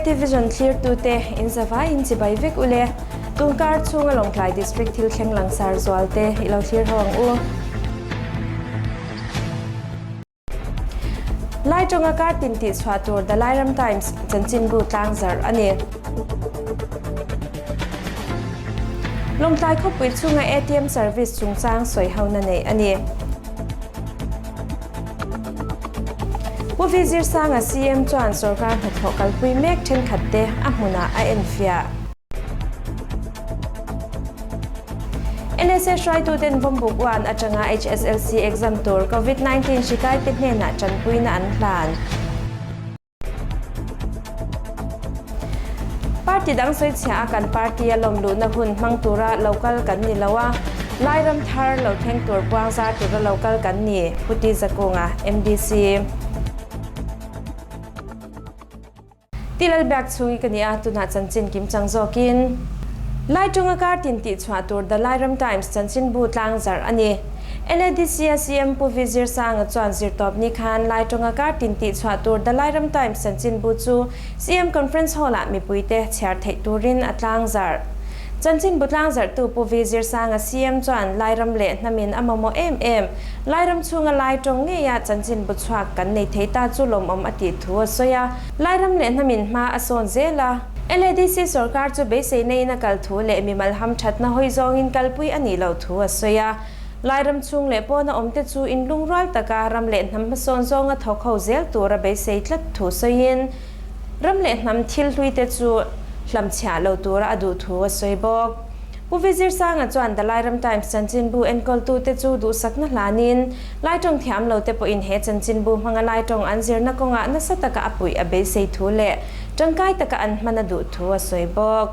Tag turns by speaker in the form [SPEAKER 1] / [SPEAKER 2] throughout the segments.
[SPEAKER 1] KT Vision thlirtute in zavaiin chibai vek ule. Tunkar chhunga Lawngtlai District thil thleng langsar zualte i lo thlir ho ang u. Lai tawnga kar tin tih chhuah tur The Lairam Times chanchinbu tlangzarh a ni. Lawngtlai khawpui chhunga ATM service chungchang sawihona neih a ni. Pu Vi Zirsanga CM chuan sorkar hnathawh kalpui mek thenkhat te a hmunah a enfiah. NSA hruaituten Vawmbuk uan atanga HSLC exam tur Covid 19 hri kaite hnenah tanpuina an hlan. Party dang sawichhia a kan party a lawm luhna hun hmang tura lo kal kan ni lo a, Lairam thar lo thleng tur puang zar tura lo kal kan ni, Pu Ti Zakunga, MDC. Ti Lalbiak chhungi ka ni a, tunah chanchin kim chang zawkin. Laiṭawnga kar tin tih chhuah tur The Lairam Times chanchinbu tlang zarh a ni. LADC a CM Pu Vi Zirsanga chuan zirtawp ni khan Laiṭawnga kar tin tih chhuah tur The Lairam Times chanchinbu chu CM Conference Hall-ah mipuite chhiar theih turin a tlang zarh. Chanchinbu tlang zarhtu Pu Vi Zirsanga CM chuan Lairam leh hnamin a mamawh em em, Lairam chhunga Lai tawng ngeia chanchinbu chhuak kan nei thei ta chu lawmawm a tih thu a sawi a. Lairam leh hnamin hma a sawn zel a. LADC sorkar chu beisei neiin a kal thu leh mimal hamthatna hawi zawngin kalpui a nih loh thu a sawi a. Lairam chhung leh pawna awmte chu inlungrual taka ram leh hnam hmasawn zawnga thawk ho zel tura beisei tlat thu sawiin, ram leh hnam thil hluite chu hlamchhiah lo tura a duh thu a sawi bawk. Pu Vizirsanga chuan The Lairam Times chanchinbu enkawltute chu duhsakna hlanin, Lai tawng thiam lote pawhin he chanchinbu hmanga Lai tawng an zirna kawngah nasa taka a puih a beisei thu leh tangkai taka an hman a duh thu a sawi bawk.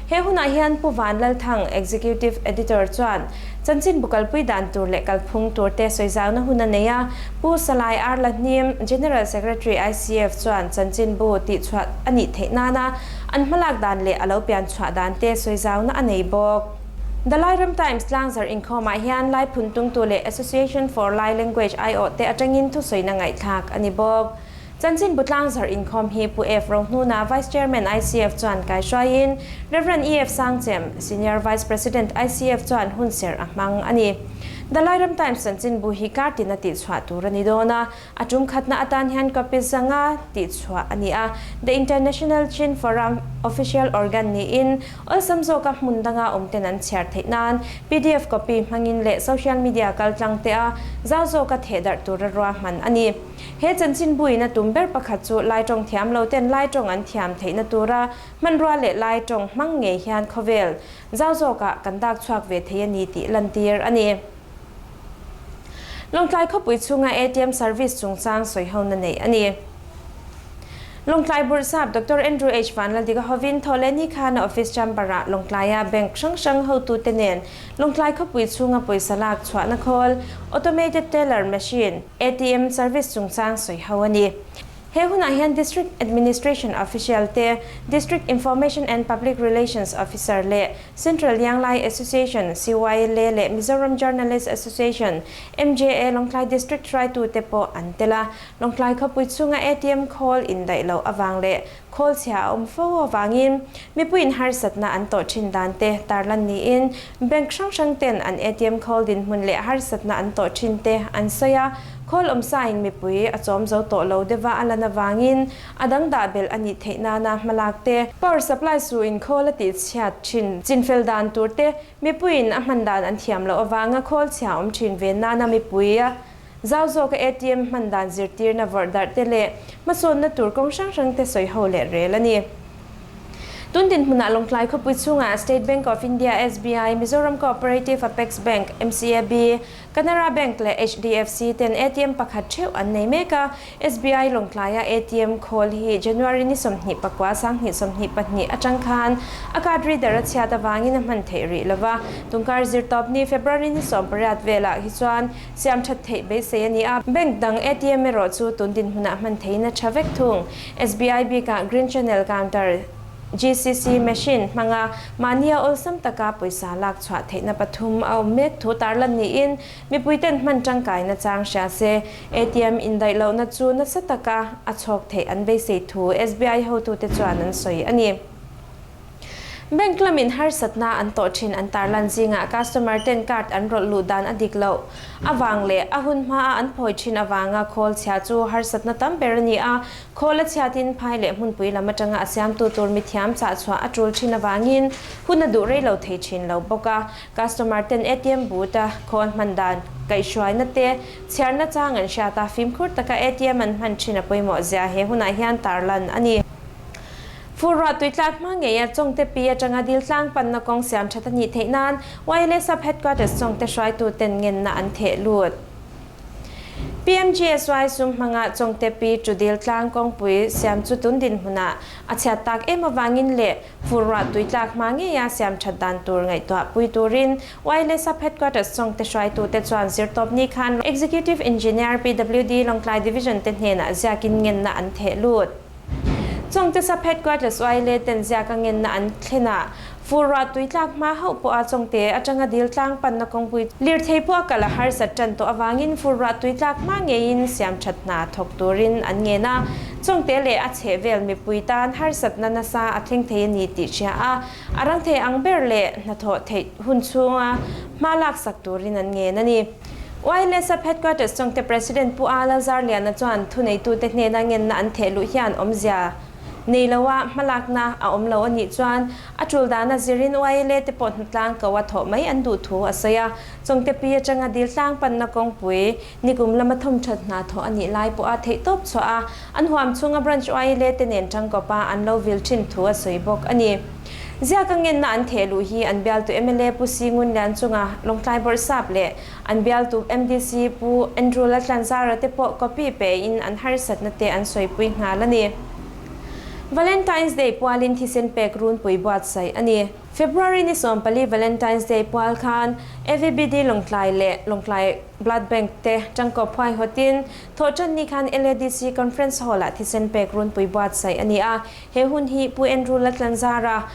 [SPEAKER 1] He hunah hian Pu Van Lalthang, Executive Editor chuan chanchinbu kalpui dan tur leh kalphung turte sawizauna hun a nei a, Pu Salai Arla Hnim, General Secretary ICF chuan chanchinbu tihchhuah a nih theih nana an hmalak dan leh a lo pian chhuah dan te sawizauna a nei bawk. The Lairam Times tlangzarh inkhawmah hian Lai Phuntungtu leh Association for Lai Language aiawh te atangin thusawina ngaihthlak a ni bawk. Chanchinbu tlangzarh inkhawm hi Pu F. Rohnuna, Vice Chairman ICF chuan kaihruaiin Rev. EF Sangchem, Senior Vice President ICF chuan hunserh a hmang a ni. The Lairam Times chanchinbu hi kar tina tihchhuah tur a ni dawn a, A tum khatna atan hian copy zanga tihchhuah a ni a, The International Chin Forum official organ niin awlsam zawka hmun danga awmten an chhiar theih nan pdf copy hmangin leh social media kaltlang te a zau zawka thehdarh tura ruahman a ni. He chanchinbuin a tum ber pakhat chu Lai tawng thiam lo ten Lai tawng an thiam theihna tura hmanrua leh Lai tawng hmang ngei hian khawvel zau zawkah kan dak chhuak ve thei a ni tih lantir a ni. Lawngtlai khawpui chhunga ATM service chungchang sawihona neih a ni. Lawngtlai Bawrhsap Doctor Andrew H. Vanlaldiga hovin Thawhlehni khan a office chamber-ah Lawngtlaia bank hrang hrang hotute nen Lawngtlai khawpui chhunga pawisa lak chhuahna khawl, Automated Teller Machine, ATM, service chungchang sawiho a ni. He hunah hian District Administration Official te, District Information and Public Relations Officer leh Central Young Lai Association, CYLA, leh Mizoram Journalist Association, MJA, Lawngtlai District hruaitute pawh an tel a. Lawngtlai khawpui chhunga ATM khawl indaih loh avang leh khawl chhia a awm fo avangin mipuiin harsatna an tawh thin dan te tarlan niin bank hrang hrang ten an ATM khawl dinhmun leh harsatna an tawh thin te an sawi a. Khawl awmsain mipui a chawm zo tawh lo deuha a lan avangin A dang dah belh a nih theih nana hmalak te, power supply su in khawl a tih chhiat thin, chinfel dan tur te, mipuiin a hman dan an thiam loh avanga khawl chhia awm thin ve nana mipui a zau zawka ATM hman dan zirtirna vawrh darh te leh hmasawnna tur kawng hrang hrang te sawi ho leh rel a ni. Tun dinhmunah Lawngtlai khawpui chhungah State Bank of India, SBI, Mizoram Cooperative Apex Bank, MCAB, Canara Bank leh HDFC ten ATM pakhat theuh an nei mek a, SBI Lawngtlaia ATM khawl hi January ni 24 2022 atang khan a card reader a chhiat avangin a hman theih rih lova, tungkar zirtawp ni February ni 18 velah hi chuan siam that theih beisei a ni a, bank dang ATM erawh chu tun dinhmunah hman theihin a tha vek thung. SBI bikah Green Channel counter. GCC machine hmanga mahnia awlsam taka pawisa lak chhuah theihna pathum a awm mek thu tarlan niin mipuiten hman tangkaina chang hria se. ATM indaih lohna chu nasa taka a chhawk theih an beisei thu SBI hotute chuan an sawi a ni. Bank lamin harsatna an tawh thin an tarlan zingah customer ten card an rawlh luh dan a dik loh avang leh a hun hmaa an phawi thin avanga khawl chhia chu harsatna tam ber a ni a. Khawl a chhiatin phai leh hmunpui lam atanga a siamtu tur mithiam chah chhuah a tul thin avangin hun a duh rei lo thei thin lo bawk a. Customer ten ATM booth a khawl hman dan kaihhruaina te chhiarna chang an hriat a, fimkhur taka ATM an hman thin a pawimawh zia he hunah hian tarlan a ni. Fur ruah tui tlak hma ngeia Chawngte pi atanga dil tlang panna kawng siam that a nih theih nan YLA Sub Headquarters Chawngte hruaitu ten ngenna an theh lut. PMGSY sum hmanga Chawngte pi chu dil tlang kawngpui siam chu tun dinhmunah a chhiat tak em avangin leh fur ruah tui tlak hma ngeia siam that dan tur ngaihtuah pui turin YLA Sub Headquarters Chawngte hruaitute chuan zirtawpni khan Executive Engineer PWD Lawngtlai Division te hnenah ziakin ngenna an theh lut. Chawngte Sub Headquarters Uaile ten ziak a ngenna an thlen a, fur ruah tui tlak hma hauh pawh a Chawngte atanga dil tlang panna kawngpui lirthei pawh a kal a harsat tan tawh avangin fur ruah tui tlak hma ngeiin siam that hna thawk turin an ngen a, Chawngte leh a chhehvel mipui tan harsatna nasa a thleng thei a ni tih hria a, a rang thei ang ber leh hnathawh theih hun chhunga hma laksak turin an ngen a ni. YLA Sub Headquarters Chawngte President Pu A Lalzarliana chuan thuneitute hnena ngenna an theh luh hian awmzia nei loa hmalakna a awm lo a nih chuan a tul dana zirin YLA te pawh hnatlang ko a thawh mai an duh thu a sawi a. Chawngte pi atanga dil tlang panna kawngpui nikum lama thawmthat hna thawh a nih lai pawha theihtawp chhuah a, an huam chhunga Branch YLA te nen tangkawpa an lo vil thin thu a sawi bawk a ni. Ziaka ngenna an theh luh hi an bialtu mla Pu Si Ngun Lian chunga Lawngtlai Bawrhsap leh an bialtu MDC Pu Andrew Laltlanzara te pawh copy pe in an harsatna te an sawipui nghal a ni. Valentine's Day pualin thisen pek runpui buatsaih a ni. February ni 14 Valentine's Day pual khan AVBD Lawngtlai leh Lawngtlai Blood Bank te tangkawp huaihawtin Thawhtanni khan LADC Conference Hall ah thisen pek runpui buatsaih a ni a. He hun hi Pu Andrew Latlanzara,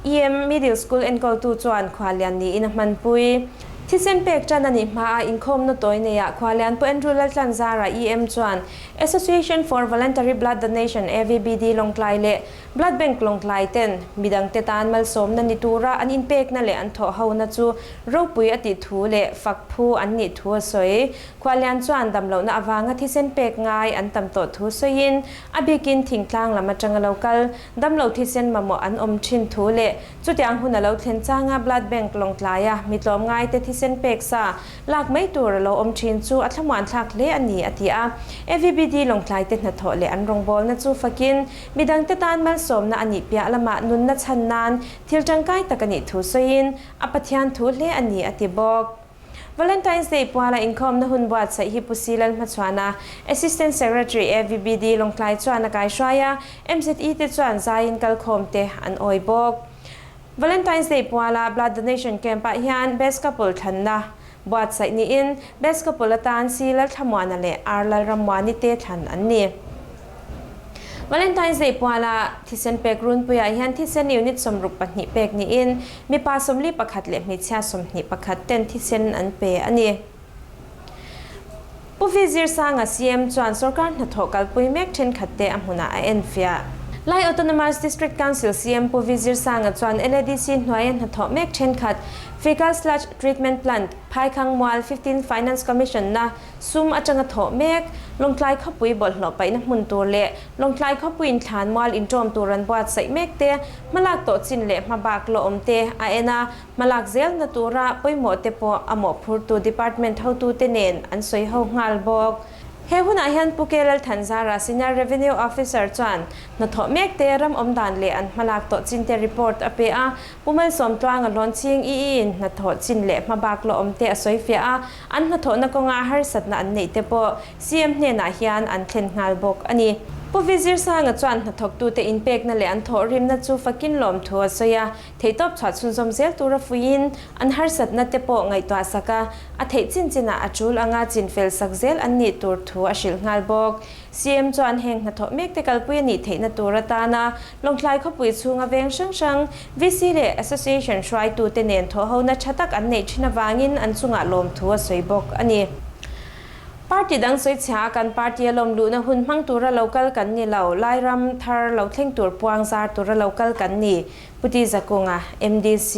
[SPEAKER 1] EM Middle School enkawltu chuan khualian niin a hmanpui. Thisen pek tan a nih hmaa inkhawmna tawi neiah khualian Pu Andrew Laltlanzara, EM chuan Association for Voluntary Blood Donation, AVBD, Lawngtlai leh Blood Bank Lawngtlai ten midangte tan malsawmna ni tura an inpekna leh an thawhhona chu ropui a tih thu leh fak phu an nih thu a sawi. Khualian chuan damlohna avanga thisen pek ngai an tam tawh thu sawiin A bikin thingtlang lam atanga lo kal, damlo thisen mamawh an awm thin thu leh chutiang hun a lo thlen changa Blood Bank Lawngtlaia mi tlawmngaite thisen pek sa lak mai tur a lo awm thin chu a thlamuan thlak hle a ni, a ti a. AVBD Lawngtlaite hnathawh leh an rawngbawlna chu fakin midangte tan malsawmna a nih piah lamah nunna chhan nan thil tangkai tak a nih thu sawiin a Pathian thu hle a ni, a ti bawk. Valentine's Day puala inkhawmna hun buatsaih hi Pu Si Lalhmachhuana, Assistant Secretary AVBD Lawngtlai chuan a kaihruai a, MZE te chuan zaiin kalkhawm te an awi bawk. Valentine's Day puala Blood Donation Camp ah hian Best Couple thlanna buatsaih niin Best Couple atan Si Lalthlamuana leh Ar Lalrammuani te thlan an ni. Valentine's Day puala thisen pek runpuiah hian thisen unit 62 pek niin mipa 41 leh hmeichhia 21 ten thisen an pe a ni. Pu Vi Zirsanga CM chuan sorkar hnathawh kalpui mek thenkhat te a hmunah a enfiah. Lai Autonomous District Council CM Pu Vi Zirsanga chuan LADC hnuaia hnathawh mek thenkhat Fecal Sludge Treatment Plant, Phaikhang Mual 15 Finance Commission na Sum atanga thawh mek, Lawngtlai khawpui bawlhhlawh paihna hmun tur leh Lawngtlai khawpuiin thlan mual inṭawm tur an buatsaih mek te, hmalak tawh chin leh hmabak lawhawm te a en a, hmalak zelna tura pawimawh te pawh a mawhphurtu department hotute nen an sawi ho nghal bawk. He hunah hian Pu K Lalthanzara, Senior Revenue Officer chuan hnathawh mek te ram awm dan leh an hmalak tawh chin te report a pe a, Pu Malsawmtluanga Hlawnching EE in hnathawh chin leh hmabak lawhawm te a sawi fiah a, An hnathawhna kawnga harsatna an neih te pawh CM hnenah hian an thlen nghal bawk a ni. Pu Vizirsanga chuan hnathawktute inpekna leh an thawhrimna chu fakin lawmthu a sawi a, theihtawp chhuah chhunzawm zel tura fuiin an harsatna te pawh ngaihtuah sak a, a theih chin chinah a tul anga chinfel sak zel an nih tur thu a hrilh nghal bawk. CM chuan heng hnathawh mek te kalpui a nih theihna tur atana Lawngtlai khawpui chhunga veng hrang hrang VC leh Association hruaitute nen thawhhona tha tak an neih thin avangin an chungah lawmthu a sawi bawk a ni. Party dang sawi chhia a kan party a lawm luhna hun hmang tura lo kal kan ni lo, Lairam thar lo thleng tur puang zar tura lo kal kan ni, Pu Ti Zakunga, MDC.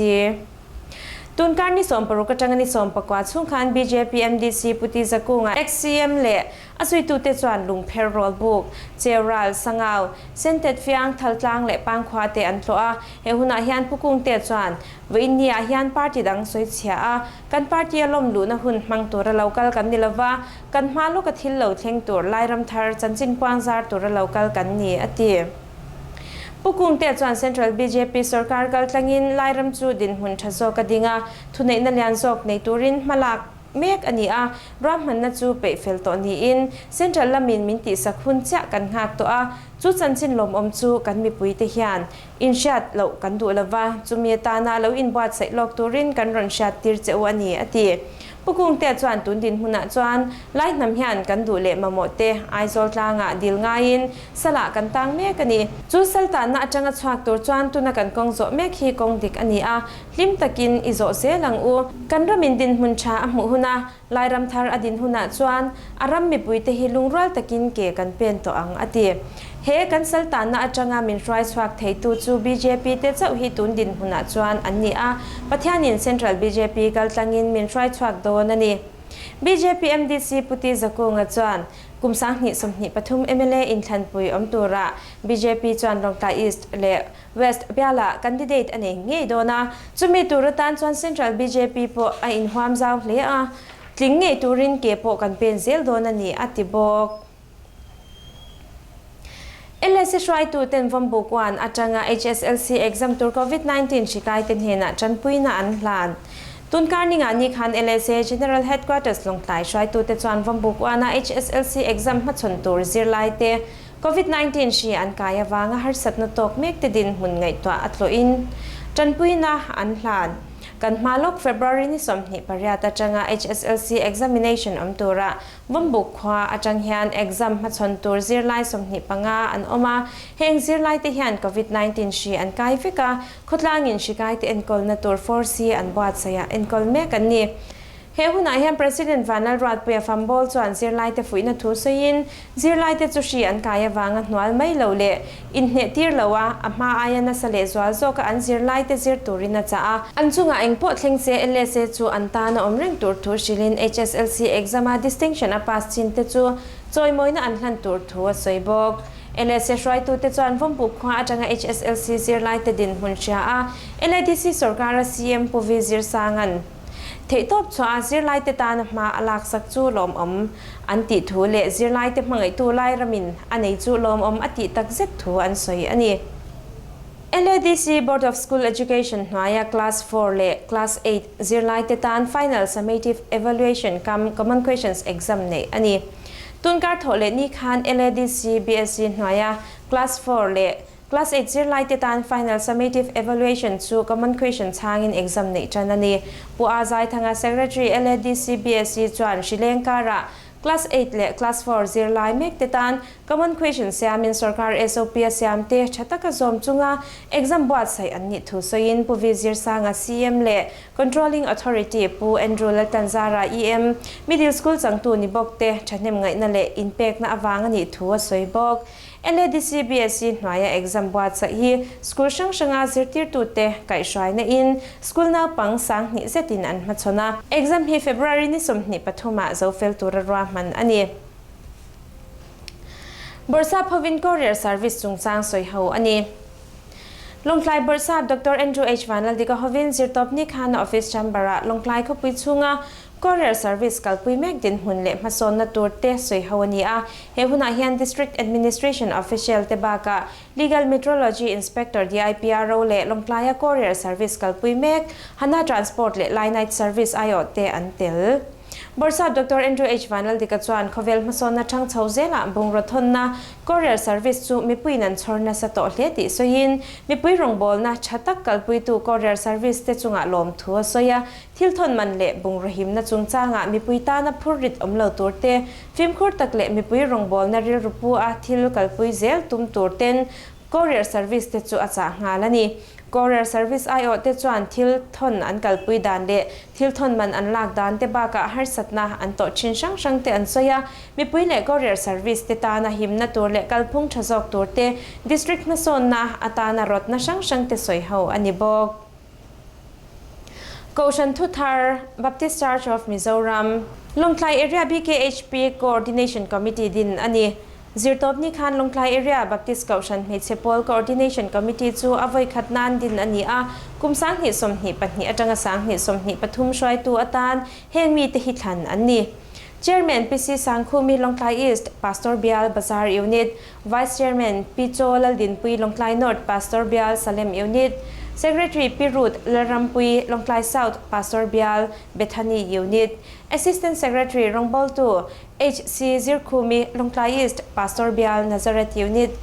[SPEAKER 1] Tunkar ni 16 atanga ni 14 chhung khan bjp MDC Pu Ti Zakunga, Ex-CM leh A zuitute chuan lungpher rawlbuk, Cheural, Sangau, Sentet Fiang, Thaltlang leh Pangkhua te an tlawh a. He hunah hian Pu Kungte chuan, Vawiinniah hian party dang sawi chhia a, kan party a lawm luhna hun hmang tura lo kal kan ni lova, kan hma lawka thil lo thleng tur Lairam thar chanchin puang zar tura lo kal kan ni, a ti. Pu Kungte chuan Central bjp sorkar kaltlangin Lairam chu dinhmun tha zawk a ding a, thuneihna lian zawk nei turin hmalak mek a ni a, ruahmanna chu peih fel tawh niin Central lamin min tihsak hun chiah kan nghak tawh a, chu chanchin lawmawm chu kan mipuite hian inhriat loh kan duh lova, chumi atana lo inbuatsaih lawk turin kan rawn hriat tir che u a ni, a ti. Pu Kungtea chuan tun dinhmunah chuan Lai hnam hian kan duh leh mamawh te Aizawl tlangah dil ngaiin salah kan tang mek a ni. Chu sal tanna atanga chhuak tur chuan tuna kan kawng zawh mek hi kawng dik a ni a, Hlim takin i zawh zel ang u. Kan ramin dinhmun tha a hmuh huna Lairam thar a din hunah chuan a ram mipuite hi lungrual takin ke kan pen tawh ang, a ti. He kan saltanna atanga min hruai chhuak theitu chu bjp te chauh hi tun dinhmunah chuan an ni a, Pathianin Central bjp kaltlangin min hruai chhuak dawn a ni. Bjp MDC Pu Ti Zakunga chuan kum 2023 mla inthlanpui awm turah bjp chuan Lawngtlai East leh West bialah candidate a nei ngei dawn a, chumi tur atan chuan Central bjp pawh a inhuam zau hle a, tling ngei turin ke pawh kan pen zel dawn a ni, a ti bawk. LSC hruaitu ten Vawmbuk 1 atanga HSLC exam tur Covid 19 hri kaite hnenah tanpuina an hlan. Tunkar ningah ni khan LSA General Headquarters Lawngtlai hruaitute chuan Vawmbuk 1 a HSLC exam hmachhawn tur zirlaite Covid 19 hri an kai avanga harsatna tawk mek te dinhmun ngaihtuah a tlawhin tanpuina an hlan. Kan hma lawk February ni 28 atanga HSLC examination awm tura Vawmbuk khua atang hian exam hmachhawn tur zirlai 25 an awm a, heng zirlai te hian Covid 19 hri an kai vek a, khawtlangin hri kai te enkawlna tur 4C an buatsaih ah enkawl mek an ni. He hunah hian President Vanlalruatpuia Fambawl chuan zirlaite fuihna thu sawiin, zirlaite chu hri an kai avanga hnual mai lo leh inhneh tir lo a, a hma aia nasa leh zual zawka an zirlaite zir turin a chah a. An chungah eng pawh thleng se LSA chu an tan a awm reng tur thu hrilhin HSLC exam-a distinction a pass chin te chu chawimawina an hlan tur thu a sawi bawk. LSA hruaitute chuan Vawmpuk khua atanga HSLC zirlaite dinhmun hria a, LADC sorkara CM Pu V Zirsanga'n, Theihtawp chhuah a zirlaite tana hma a laksak chu lawmawm an tih thu leh zirlaite hmangaihtu Lairamin a nei chu lawmawm a tih tak zet thu an sawi a ni. LADC Board of School Education hnuaia Class 4 leh Class 8 zirlaite tan Final Summative Evaluation cum Common Questions Exam neih a ni. Tunkar thawh leh ni khan LADC BSc hnuaia Class 4 leh Class 8 zirlaite tan Final Summative Evaluation chu Common Question chhangin exam neih tan a ni. Pu A Zaithanga, Secretary, LADC BSc chuan hrileng karah Class 8 leh Class 4 zirlai mekte tan Common Question siamin sorkar SOP a siamte tha taka zawm chunga exam buatsaih an nih thu sawiin Pu V Zirsanga, CM leh Controlling Authority Pu Andrew Laltanzara, EM, Middle School changtu ni bawkte thahnem ngaihna leh inpekna avang a nih thu a sawi bawk. LADC BSc hnuaia exam buatsaih hi school hrang hranga zirtirtute kaihhruaina in school naupang 2000 zetin an hmachhawn a. Exam hi February ni 23 ah zo fel tura ruahman a ni. Bawrhsap hovin Courier Service chungchang sawi ho a ni. Lawngtlai Bawrhsap Doctor Andrew H Vanlaldika hovin zirtawpni khan a office chamber ah Lawngtlai khawpui chhunga Courier Service kalpui mek dinhmun leh hmasawnna tur te sawi ho a ni a. He hunah hian District Administration Official te bakah Legal Metrology Inspector DIPRO leh Lawngtlaia Courier Service kalpui mek Hana Transport leh Lai Night Service aiawh te an tel. Bawrhsap Doctor Andrew H. Vanlaldika chuan khawvel hmasawnna ṭhang chho zelah bungraw thawnna, courier service, chu mipuiin an chhawr nasa tawh hle tih sawiin, mipui rawngbawlna ṭha tak kalpuitu courier service te chungah lawmthu a sawi a, thil thawn man leh bungraw himna chungchangah mipui tana phur rit awm lo tur te, fimkhur tak leh mipui rawngbawlna rilru pu a thil kalpui zel tum tur ten Courier service te chu a chah nghal a ni. Courier service aiawh te chuan thil thawn an kalpui dan leh thil thawn man an lak dan te bakah harsatna an tawh thin hrang hrang te an sawi a. Mipui leh courier service te tana himna tur leh kalphung tha zawk tur te, district hmasawnna atana rawtna hrang hrang te sawi ho a ni bawk. Kohhran Thuthar, Baptist Church of Mizoram, Lawngtlai Area BKHP Coordination Committee din a ni. Zirtawpni khan Lawngtlai Area Baptist Kohhran Hmeichhe Pawl Coordination Committee chu a vawi khat nan din a ni a, kum 2022 atanga 2023 hruaitu atan heng mite hi thlan an ni. Chairman PC Sangkhumi Lawngtlai East, Pastor Bial Bazar Unit, Vice Chairman, Pi Chaw Laldinpui Lawngtlai North Pastor Bial Salem Unit, Secretary Pi Ruth Lalrampui Lawngtlai South Pastor Bial Bethany Unit, Assistant Secretary rawngbawltu HC Zirkhumi Lawngtlai East Pastor Bial Nazareth Unit,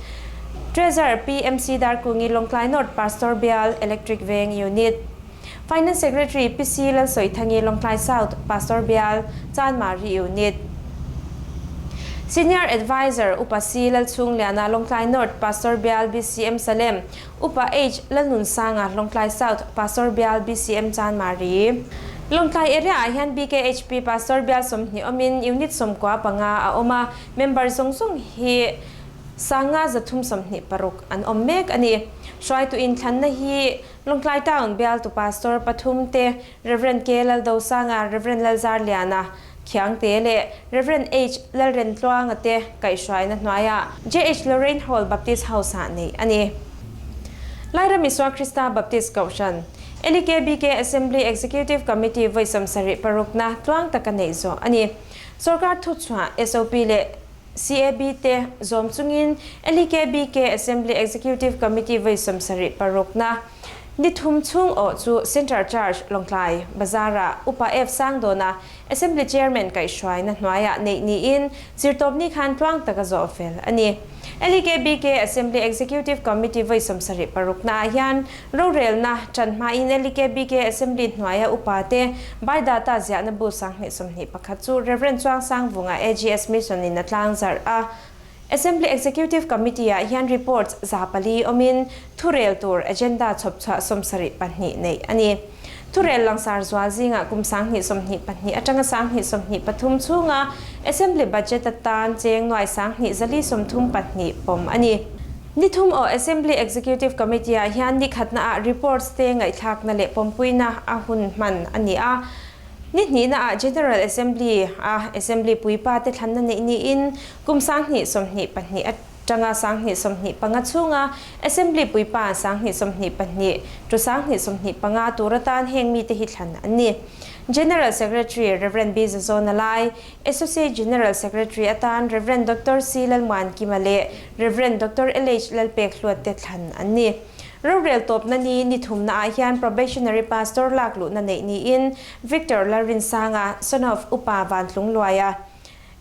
[SPEAKER 1] Treasurer Pi MC Darkungi Lawngtlai North Pastor Bial Electric Veng Unit, Finance Secretary Pi C Lalsawithangi Lawngtlai South Pastor Bial Chanmari Unit, Senior Adviser Upa C Lalchhungliana Lawngtlai North Pastor Bial BCM Salem, Upa H Lalnunsanga Lawngtlai South Pastor Bial BCM Chanmari. Lawngtlai area ah hian BKHP Pastor Bial 20 awmin Unit 95 a awm a, member zawng zawng hi 5 326 an awm mek a ni. Hruaitu inthlanna hi Lawngtlai Town bialtu Pastor pathum te Rev. K. Laldosanga, Rev. Lalzarliana Khiangte leh Rev. H. Lalrentluanga te kaihhruaina hnuaiah JH. Lorraine Hall Baptist House-ah neih a ni. Lairam Isua Krista Baptist Kohhran, LEKBK Assembly Executive Committee vawi 76 parukna tluang taka neih zawh a ni. Sorkar thuchhuah SOP leh CAB te zawm chungin LEKBK Assembly Executive Committee vawi 76 parukna ni thum chhung awh chu Central Church, Lawngtlai Bazar-ah Upa F Sangdawna Assembly Chairman kaihhruaina hnuaiah neih niin zirtawpni khan tluang taka zawh fel a ni. LEKBK Assembly Executive Committee vawi 76 paruknaah hian rorelna ṭan hmain LEKBK Assembly hnuaia upa te Baidata ziahna bu 2021 chu Rev. Chuangsangvunga AGS Mission in a tlangzarh a. Assembly Executive Committee-ah hian reports 400 awmin thurel tur agenda chhawpchhuah 72 neih a ni. Thurel langsar zual zingah kum 2022 atanga 2023 chhunga Assembly budget atan cheng nuai 2432 pawm a ni. Ni thum aw Assembly Executive Committee-ah hian ni khatnaah reports te ngaihthlakna leh pawmpuina a hun hman a ni a. Ni hnihnaah General Assembly a Assembly puipa te thlanna neih niin kum 2022 atanga 2025 chhunga Assembly puipa 2022 to 2025 tur atan heng mite hi thlan an ni. General Secretary Rev. B. Zazawna Lai, Associate General Secretary atan Rev. Doctor C. Lalmuankima leh Rev. Doctor LH. Lalpekhluat te thlan an ni. Rorel tawpna ni ni thumnaah hian Probationary Pastor lak luhna neih niin Victor Lalrinsanga, son of Upa Vantlungluaia,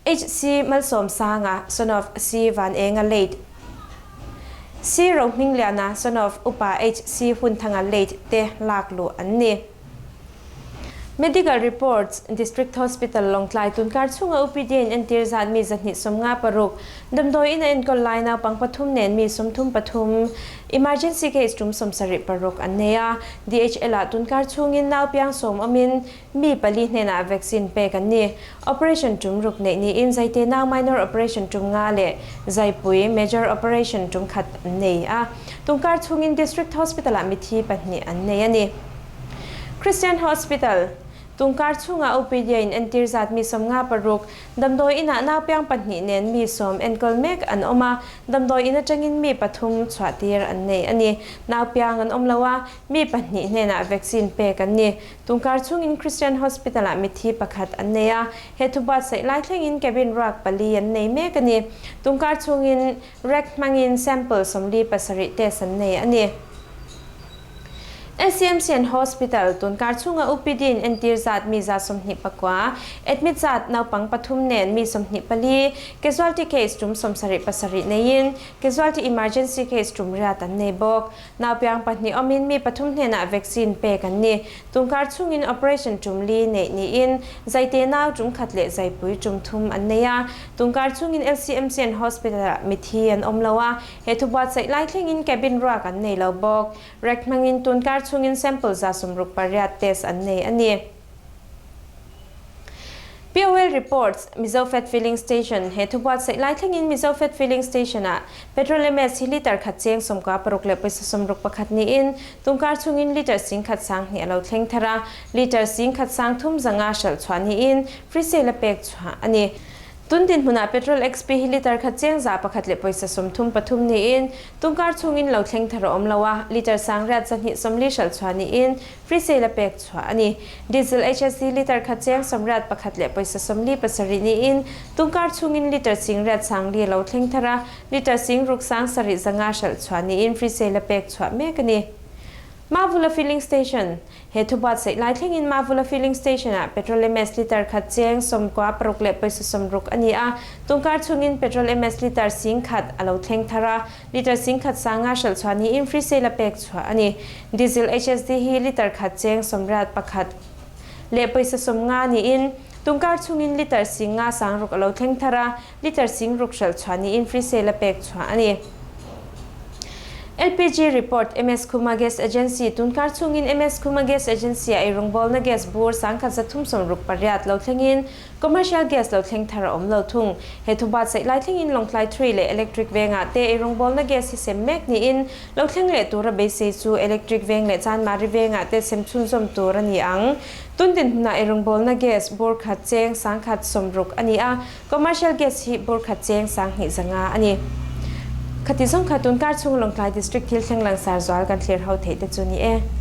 [SPEAKER 1] HC Malsawmsanga, son of C. Vanenga late, C. Rohmingliana, son of Upa HC Hunthanga late te lak luh an ni. Medical reports, District Hospital Lawngtlai tunkar chhunga UPD in entir zat mi 256, damdawi in a enkawl lai naupang pathum nen mi 33, emergency case tum 76 an nei a. DHL ah tunkar chhungin nau piang sawm awmin mi pali hnenah vaccine pek an ni. Operation tum ruk neih niin Zaite nau minor operation tum nga leh Zaipui major operation tum khat an nei a. Tunkar chhungin District Hospital ah mithi pahnih an nei a ni. Christian Hospital, Tungkar chhungah OPD a in entir zat mi 56, damdawi inah naupiang pahnih nen mi sawm enkawl mek an awm a, damdawi in atangin mi pathum chhuah tir an nei a ni. Naupiang an awm lo a, mi pahnih hnenah vaccine pek an ni. Tungkar chhungin Christian Hospital-ah mithi pakhat an nei a, he thu buatsaih lai thlengin cabin ruak pali an nei mek a ni. Tungkar chhungin rek hmangin sample 47 test an nei a ni. LCMC and Hospital, Tunkar chhunga UPD in entir zat mi 29, admit zat naupang pathum nen mi 24, casualty case tum 77 neiin casualty emergency case tum riat an nei bawk. Naupiang pahnih awmin mi pathum hnenah vaccine pek an ni. Tunkar chhungin operation tum li neih niin zaite nau tum khat leh zaipui tum thum an nei a. Tunkar chhungin LCMC and Hospital-ah mithi an awm lo a, he thubuatsaih lai thlengin cabin ruak an nei lo bawk. Rek hmangin tunkar chhungin sample 68 test an nei a ni. POL reports, Mizofed Filling Station, He thubuatsaih lai thlengin Mizofed Filling Station-ah petrol MS hi litre khat cheng 96 leh pawisa 61 niin tunkar chhungin litre 10,000 sanghnih a lo thleng thar a, litre 10,000 sang thum zanga hralh chhuah niin free sale a pek chhuah a ni. Tun dinhmunah petrol XP hi litre khat cheng 101 leh pawisa 33 niin tunkar chhungin lo thleng thar a awm lo a, litre 8,240 hralh chhuah niin free sale a pek chhuah a ni. Diesel HSD litre khat cheng 81 leh pawisa 47 niin tunkar chhungin litre 8,000 sangli a lo thleng thar a, litre 6,000 sang sarih zanga hralh chhuah niin free sale a pek chhuah mek a ni. Mavula Filling Station, He thubuatsaih lai thlengin Mavula Filling Station-ah petrol MS litre khat cheng 96 leh pawisa 60 a ni a, tunkar chhungin petrol MS litre 10,000 a lo thleng thar a, litre 10,000 sanga hralh chhuah niin free sale a pek chhuah a ni. Diesel HSD hi litre khat cheng 81 leh pawisa 50 niin tunkar chhungin litre 5,000 sangruk a lo thleng thar a, litre 6,000 hralh chhuah niin free sale a pek chhuah a ni. LPG report, MS Khuma Gas Agency, Tunkar chhungin MS Khuma Gas Agency-a eirawngbawlna gas bur 1368 lo thlengin commercial gas lo thleng thar a awm lo thung. He thubuatsaih lai thlengin Lawngtlai 3 leh Electric vengah te eirawngbawlna gas hi sem mek niin lo thleng leh tura beisei chu Electric veng leh Chanmari vengah te sem chhunzawm tur a ni ang. Tun dinhmunah eirawngbawlna gas bur khat cheng 1060 a ni a, Commercial gas hi bur khat cheng 2000 zanga a ni. Khati zawng kha tunkar chhung Lawngtlai District thil thleng langsar zual kan thlir ho theih te chu ni e.